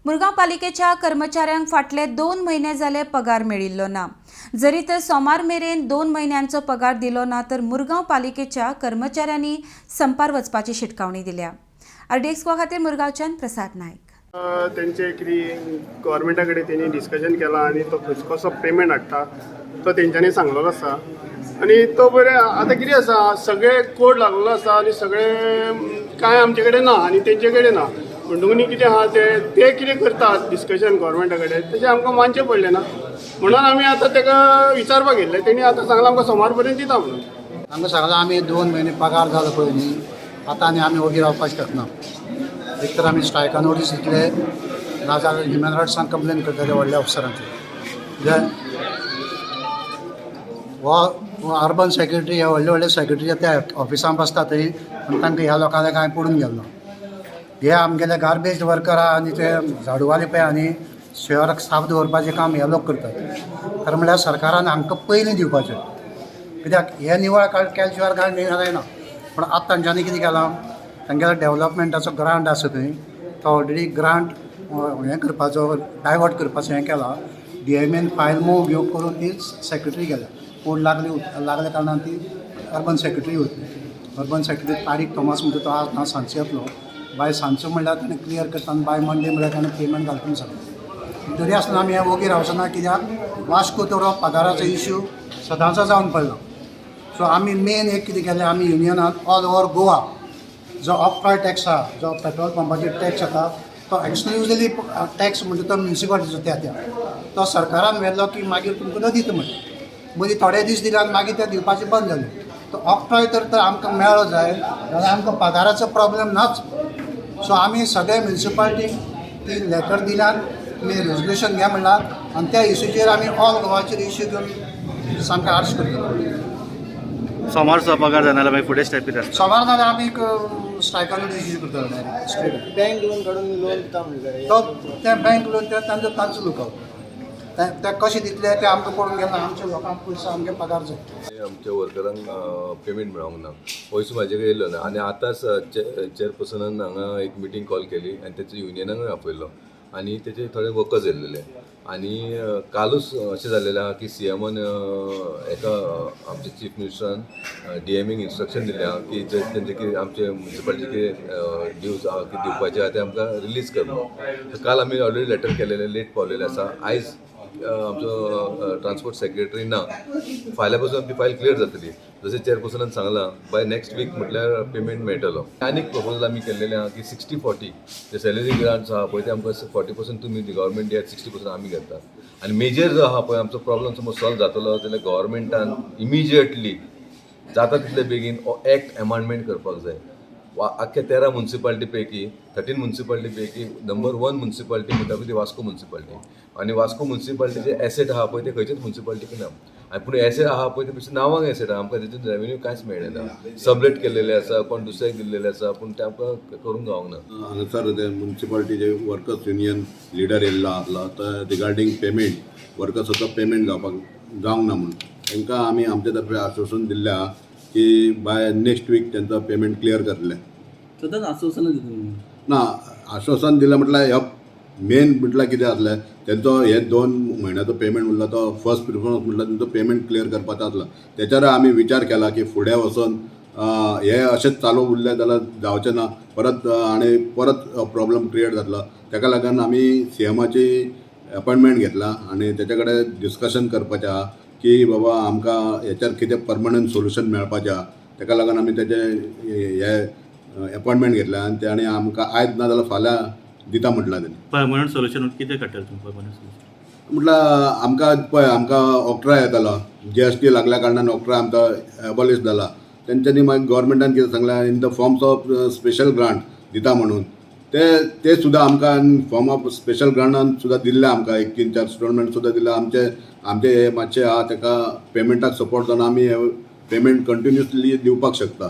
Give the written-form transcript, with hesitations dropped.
मुरगांव पालिकेच्या कर्मचाऱ्यांक फाटले 2 म्हयने जाले पगार मेळिल्लो ना. जरी तर सोमार मेरेन 2 म्हयन्यांचो पगार दिलो ना तर मुरगांव पालिकेच्या कर्मचाऱ्यांनी संपार वचपाची शिटकावणी दिल्या. आरडीएक्स गोवा खातीर मुरगांवच्यान प्रसाद नायक. तेंचे कितें गव्हर्मेंटा कडेन तेणी डिस्कशन केलां आनी तो कसो पेमेंट हाडटा तो तेंच्यांनी सांगलेलो आसा. आनी तो बरें, आतां कितें आसा, सगळे कोड लागलेलो आसा आनी सगळे कांय आमचे कडेन ना आनी तेंचे कडेन ना. म्हणटकूच न्ही कितें आहा ते ते कितें करतात डिस्कशन गव्हर्मेंटा कडेन, तशें आमकां मानचें पडलें ना म्हणून आमी आतां ताका विचारपाक गेल्ले. तेणी आतां सांगलां, आमकां सोमार पर्यंत दिता म्हणून. आमकां सांगलां, आमी 2 म्हयने पगार जालो पळय न्ही, आतां आनी आमी ओगी रावपाक शकना. एक तर आमी स्ट्रायका नोटीस दितले, नाजाल्यार ह्युमन रायट्सान कंप्लेन करतले व्हडल्या ऑफिसरांचे. जे हो अर्बन सेक्रेटरी, ह्या व्हडले व्हडले सेक्रेटरी त्या ऑफिसान बसता थंय आनी तांकां ह्या लोकांक कांय पडून गेलो ना. हे आमगेले गार्बेज वर्कर आहा आनी ते झाडूवाले पळय आनी शहराक साफ दवरपाचें काम हे लोक करतात. खरें म्हणल्यार सरकारान हांकां पयलीं दिवपाचें, कित्याक हे निवळ केल्या शिवाय कांय जायना. पूण आतां तांच्यांनी कितें केलां, तांगेलो डेवलपमेंटाचो ग्रांट आसा थंय, तो ऑलरेडी ग्रांट हें करपाचो, डायवर्ट करपाचो हें केलां. डीएमएन फायल मूव घेवन करून ती सेक्रेटरी गेल्या. कोड लागली लागल्या कारणान ती अर्बन सेक्रेटरी वतली. अर्बन सेक्रेटरी तारीक थॉमस म्हणटा तो आज ना, सांजचो येतलो. बाय सांजचो म्हणल्यार ताणें क्लियर करता आनी बाय मंडे म्हणल्यार ताणें पेमेंट घालता म्हणून सांगलें. तरी आसतना आमी हें ओगी रावचो ना, कित्याक वास्को तर हो पगाराचो इश्यू सदांचो जावन पडला. सो आमी मेन एक कितें केलें, आमी युनियनान ऑल ओवर गोवा जो ऑक्ट्रॉय टॅक्स आहा, जो पेट्रोल पंपाचेर टॅक्स येता, तो एक्सक्लुजिवली टॅक्स म्हणजे तो म्युनिसिपालिटीचो, त्या त्या तो सरकारान व्हेलो की मागीर तुमकां न दिता म्हणटा. मदीं थोडे दीस दिले आनी मागीर ते दिवपाचें बंद जालें. तो ऑक्ट्रॉय तर तर आमकां मेळ्ळो जाय जाल्यार आमकां पगाराचो प्रॉब्लेम नाच. सो आमी सगळे म्युनिसिपालिटीक ती लेटर दिल्यान, तुमी रेजोल्युशन घे म्हणलां आनी त्या इशूचेर आमी ऑल गोवाचेर इश्यू घेवन सामकें आर्श करतले. सोमारचो पगार जायना जाल्यार मागीर फुडें स्टेप कितें आसता? सोमार नाल्यार आमी एक स्ट्रायकान इश्यू करतले डायरेक्ट स्ट्रेट. बँक लोन काडून लोन दिता म्हणलें. तो ते बँक लोन ते तांचो तांचो लुकआवट. ते ते कशें दितले ते आमकां पडून गेले. आमच्या लोकांक पयशे, आमगे पगार जाय. आमच्या वर्करांक पेमेंट मेळोंक ना. पयसो म्हाजे कडेन येयलो ना आनी आतांच चेअरपर्सनान हांगा एक मिटींग कॉल केली आनी तेच्या युनियनानूय आपयलो आनी तेचे थोडे वर्कर्स येयल्लेले. आनी कालूच अशें जाल्लेलें आहा की सीएमान एका आमच्या चीफ मिनिस्टरान डीएमईक इन्स्ट्रक्शन दिल्लें आहा की जे तेंचे कितें आमचे म्युनिसिपालिटी कितें ड्यूज आहा की दिवपाचे आहा, ते आमकां रिलीज कर म्हणून. काल आमी ऑलरेडी लेटर केलेलें, लेट पावलेलें आसा. आयज आमचो ट्रान्सपोर्ट सेक्रेटरी ना, फाल्यां पासून आमची फायल क्लियर जातली. जशें चेअरपर्सनान सांगलां, बाय नेक्स्ट वीक म्हटल्यार पेमेंट मेळटलो. आनीक प्रपोजल आमी केल्लेलें आहा की 60-40 जे सॅलरी ग्रांट्स आहा पळय, ते आमकां 40% तुमी गव्हर्मेंट दियात, 60% आमी घेतात. आनी मेजर जो आहा पळय आमचो प्रॉब्लम समज सॉल्व जातलो जाल्यार गव्हर्मेंटान इमिजिएटली जाता तितले बेगीन हो एक्ट एमेंडमेंट करपाक जाय. वा आख्ख्या 13 मुन्सिपालिटी पैकी, 13 मुन्सिपालिटी पैकी नंबर वन मुन्सिपालिटी म्हणटा पळय ती वास्को मुन्सिपालिटी. आनी वास्को मुन्सिपालिटीचे एसेट आहा पळय ते खंयचेच मुन्सिपालिटीक ना. आनी पूण एसेट आहा पळय ते बेश्टे नांवांक एसेट आहा, आमकां तेतून रेवेन्यू कांयच मेळना. सबलेट केल्लेले आसा, कोण दुसऱ्याक दिल्लेले आसा, पूण ते आमकां करूंक गावंक ना. हांगासर ते मुन्सिपालिटीचे वर्कर्स युनियन लिडर येयल्लो आसलो. तो रिगार्डींग पेमेंट, वर्कर्साचो पेमेंट जावपाक जावंक ना म्हणून तांकां आमी आमचे तर्फे आश्वासन दिल्लें आहा की बाय नेक्स्ट वीक तेंचो पेमेंट क्लियर करतले. सदांच आश्वासनां दिता तुमी. ना, आश्वासन दिलें म्हटल्यार ह्यो मेन म्हटल्यार कितें आसलें, तेंचो हे 2 म्हयन्याचो पेमेंट उरला, तो फर्स्ट प्रिफरन्स म्हटल्यार तेंचो पेमेंट क्लियर करपाचो आसलो. तेच्यार आमी विचार केला की फुडें वचोन हे अशेंच चालू उरलें जाल्यार जावचें ना परत आनी परत प्रॉब्लम क्रिएट जातलो. तेका लागून आमी सीएमाची अपॉयंटमेंट घेतला आनी तेच्या कडेन डिस्कशन करपाचें आहा की बाबा आमकां हेच्यार कितें परमनंट सोल्युशन मेळपाचें आहा. तेका लागून आमी तेजे हे अपॉयंटमेंट घेतल्या आनी ताणें आमकां आयज ना जाल्यार फाल्यां दिता म्हटलां तेणी. परमनंट सोल्युशन कितें काडटले तुमी परमनंट सोल्युशन? म्हटल्यार आमकां पळय, आमकां ऑक्ट्राय येतालो, जीएसटी लागल्या कारणान ऑक्ट्राय आमकां एबॉलिश जाला. तेंच्यांनी मागीर गव्हर्मेंटान कितें सांगलां, in the forms of special grant दिता म्हणून. ते ते सुद्दां आमकां इन फॉर्म ऑफ स्पेशल ग्रांटान सुद्दां दिल्ले आमकां एक तीन चार इन्स्टॉलमेंट सुद्दां दिले. आमचे आमचे हे मातशे आहा, तेका पेमेंटाक सपोर्ट जावन आमी हे पेमेंट कंटिन्युअसली दिवपाक शकता.